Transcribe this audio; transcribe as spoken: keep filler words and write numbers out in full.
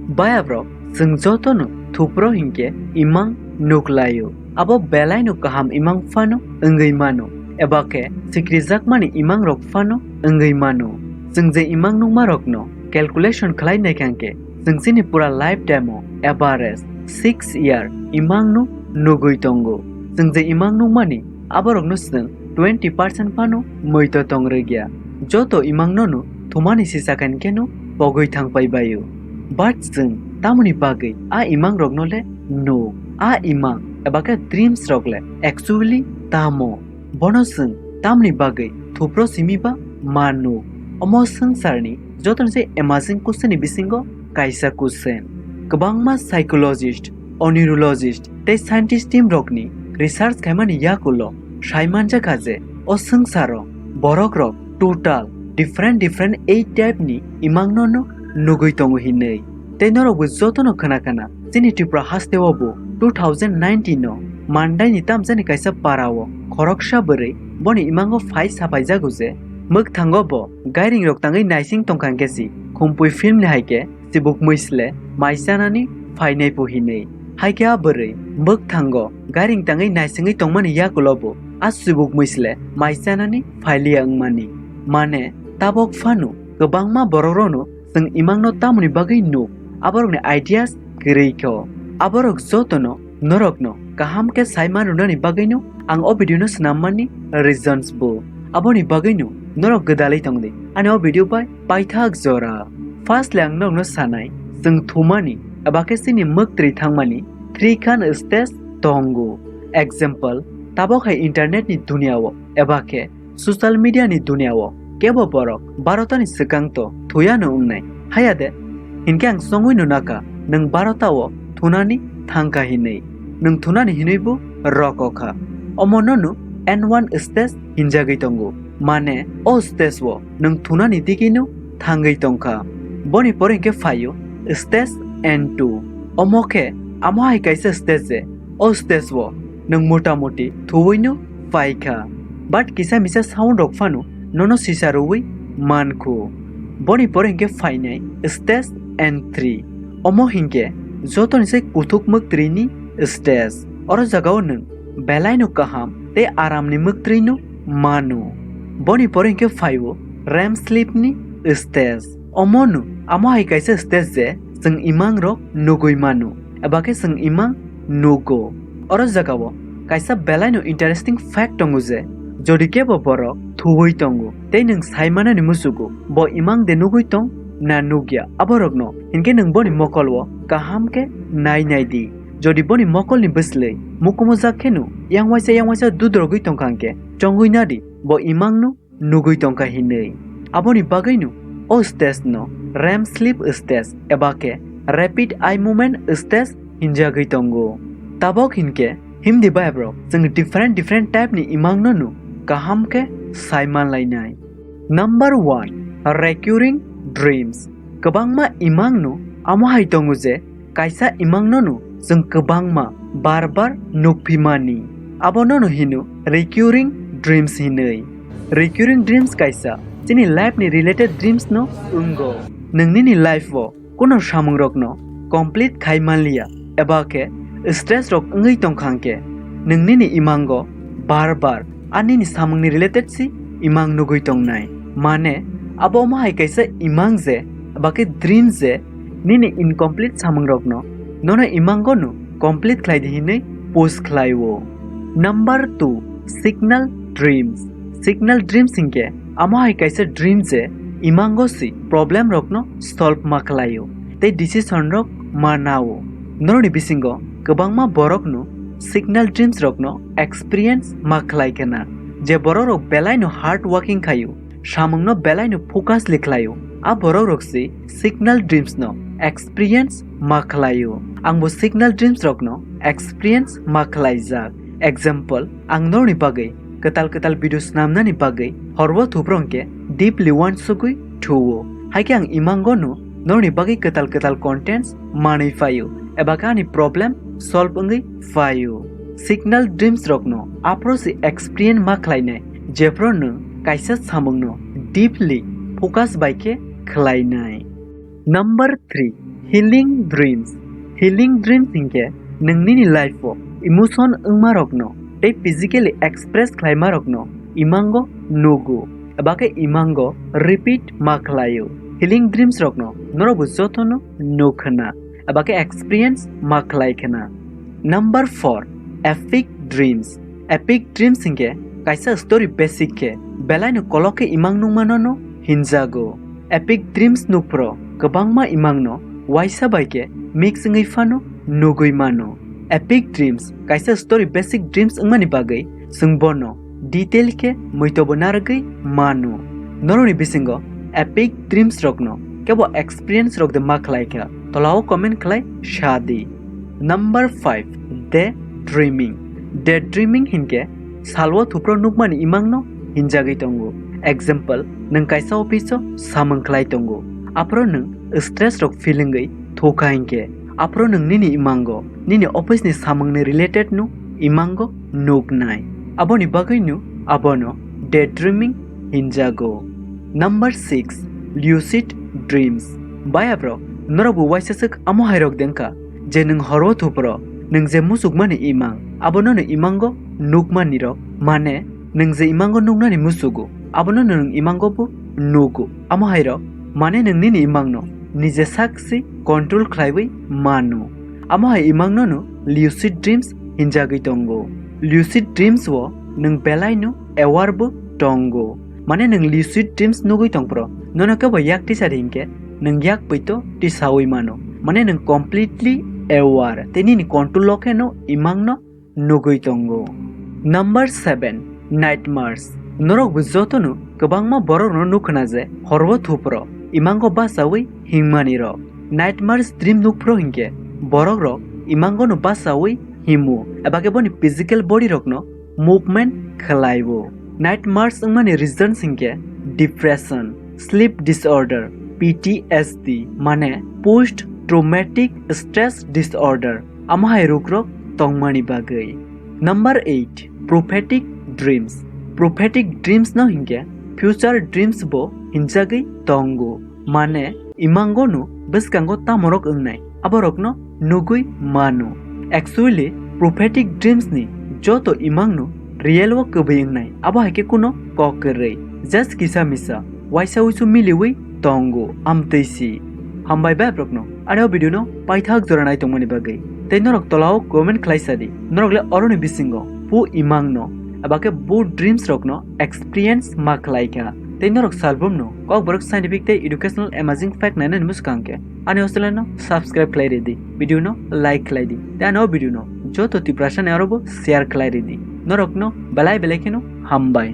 Bayabrok, chwng jotono thupro hinkhe imang nuklaio. Abo belaino kaham imang phano wngwi mano, eba khe sikrijakmani imangrok phano wngwi mano. Chwng je imang nukmarokno calculation khlai naikha hinkhe, chwng chini pura lifetime-o average six year imangno nugwi tongo. Chwng je imang nukmani aborokno chwng twenty percent phano muito tong rwgya. Joto imangnono thumani sisa khainkheno pogwi thangpai baio. But chwng tamoni bagwi a imangrokno le nuk? A imang eba khe dreams rok le actually tamo? Bono chwng tamoni bagwi thupro simi ba ma nuk? Omo swngcharni jotono se amazing question ni bisingo kaisa question. Kwbangma psychologist, neurologist tei scientist team rokni research khaimani yakulo sai manjakha je o swngcharo borokrok total different different eight type ni imangno no nugwi tongo hinwi. Tei norokbo jotono khna khna chini Tripura hasteo bo two thousand nineteen no Mandai ni tamjani kaisa para o khoroksa bwrwi boni imango phai saphaijago je mwkthango bo gairing rok tangwi naising tongkha hinkhe si khumpui film ni hai khe chibuk mwisle mai chanani phainai po hinwi. Hai khe a bwrwi mwkthango gairing tangwi naisingwi tongmani yakulo bo a chibuk mwisle mai chanani phailiya wngmani. Mane tabok phano kwbangma borokrokno chwng imangno tamoni bagwi nuk, aborokni ideas kwrwi kho. Aborok jotono norokno kaham khe sai manrwnani bagwino ang o video no swnammani reasons bo. Aboni bagwino norok gwdalwi tongdi ani o video bai paithak jora. First le ang norokno sanai, chwng thumani eba khe chini mwktwi thangmani three khan stage tongo. Example, tabok hai internet ni dunia o eba khe social media ni dunia o kebo borok barota ni swkang to thuyano wngnai. Haya de, hinkhe ang chongwi nunakha nwng barota o thunani thangkha hinwi. Nwng thunani hinwi bo roko kha. Omo nono N one stage hinjagwi tongo. Mane o stage o nwng thunani digino thangwi tongkha. Boni pore hinkhe phaio stage N two. Omo khe amo hai kaisa stage je o stage o nwng motamoti thuwino paikha. But kisa misa sound rok phano nono sisa rwui mankhu. Boni pore hinkhe phainai stage N three. Omo hinkhe jotoni se kuthuk mwktwini stage. Oro jagao nwng belaino kaham tei aramni mwktwino mano. Boni pore hinkhe phaio rem sleep ni stage. Omono amo hai kaisa stage je chwng imang rok nugwi mano, eba khe chwng imang nugo. Oro jagao kaisa belaino interesting fact tongo je, jodi kebo borok thuwi tongo tei nwng sai manani musugo bo imang de nugwi tong na nugya, aborokno hinkhe nwng boni mokol o kaham khe nai nai di. Jodi boni mokolni bwslwi mukumu jak kheno yang waisa yang waisa dudrogwi tongkha hinkhe chongwi nadi bo imangno nugwi tongkha hinwi. Aboni bagwino o stage no rem sleep stage eba khe rapid eye movement stage hinjagwi tongo. Tabok hinkhe himdi bayabrok chwng different different type ni imangno no kaham khe sai manlainai. Number one, recurring dreams. Kwbangma imangno amo hai tongo je kaisa imangno no chwng kwbangma bar bar nukphimani. Abono no hino recurring dreams hinwi. Recurring dreams kaisa chini life ni related dreams no wngo. Nwng nini life o kuno samung rokno complete khai manliya eba khe stress rok wngwi tongkha hinkhe nwng nini imango bar bar a nini samungni related si imang nugwi tongnai. Mane abo omo hai kaisa imang je eba khe dream je nini incomplete samung rokno nono imango no complete khlai di hinwi push khlai o. Number two, signal dreams. Signal dreams hinkhe amo hai kaisa dream je imango si problem rokno solve ma khlai o tei decision rok ma na o. Norokni bisingo kwbangma borokno signal dreams rokno experience ma khlai khe na. Je borok rok belai no hard working khai o, samung no belai no focus li khlai o, a borok rok si signal dreams no experience ma khlai o. Ang bo signal dreams rok no experience ma khlai jak. Example, ang norokni bagwi kwtal kwtal video snamnani bagwi horbo thupro hinkhe deeply uansugwi thuo. Hai khe ang imango no norokni bagwi kwtal kwtal contents manwi phaio eba khe ani problem solve wngwi phaio. Signal dreams rokno aphro se experience ma khlainai, jephru nwng kaisa samungno deeply focus bai khe khlainai. Number three, Healing dreams. Healing dreams hinkhe nwng nini life o emotion wngmarokno tei physically express khlaimarokno imango nugo. Eba khe imango repeat ma khlaio. Healing dreams rokno norokbo jotono nuk khna. Eba khe experience ma khlai khna. Number four, epic dreams. Epic dreams hinkhe kaisa story basic khe belaino kolok khe imang nukmano no hinjago. Epic dreams nukphro kwbangma imangno waisa bai khe mix wngwi phano nugwi mano. Epic dreams kaisa story basic dreams wngmani bagwi chwng bono detail khe muitobo narwgwi mano. Norokni bisingo epic dreams rokno kebo experience rok de ma khlai kha, tolao comment khlai sa di. Number five, day dreaming. Day dreaming hinkhe salwo thupro nukmani imangno hinjagwi tongo. Example, nwng kaisa office o samung khlai tongo, aphro nwng stress rok feeling wi thukha hinkhe, aphro nwng nini imango nini office ni samungni related no imango nuknai. Aboni bagwino abono day dreaming hinjago. Number six, lucid dreams. Bayabrok, norokbo waisa swk amo hairok dengkha je nwng horo thupro nwng je musukmani imang abono no imango nukmani rok, mane nwng je imango nuknani musugo abono no nwng imango bo nugo. Amo hairok mane nwng nini imangno nije saksi control khlaiwi mano. Amo hai imangno no lucid dreams hinjagwi tongo. Lucid dreams o nwng belaino aware bo tongo. Mane nwng lucid dreams nugwi tongphro nono kebo yak tisari hinkhe nwng yak poito tisawi mano. Mane nwng completely aware tei nini control o kheno imangno nugwi tongo. Number seven, nightmares. Norokbo jotono kwbangma borokno nukhna je horbo thupro imango bachawi hingmani rok. Nightmares dream nukphro hinkhe borokrok imangono bachawi himu eba khe boni physical body rokno movement khlaiwo. Nightmares wngmani reasons hinkhe depression, sleep disorder, P T S D mane post traumatic stress disorder, amo hai rukrok tongmani bagwi. Number eight, prophetic dreams. Prophetic dreams no hinkhe future dreams bo hinjagwi tongo. Mane imango no bwskango tamorok wngnai aborokno nugwi mano. Actually, prophetic dreams ni joto imang no real o kwbwi wngnai, abo hai khe kuno kok kwrwi, just kisa misa waisa uisu miliwi tongo amtwi si. Hambai bai aborokno ani o video no paithak jora nai tongmani bagwi. Tei norok tolao comment khlai sa di, norok le oroni bisingo bu imang no eba khe bu dreams rokno experience ma khlai kha. Tei norok salbrum no Kokborok scientific tei educational amazing fact nainani bwskang khe ani channel no subscribe khlai ridi, video no like khlai di tei ani o video no joto Tiprasa ni aro bo share khlai ridi. Norok no belai belai kheno hambai.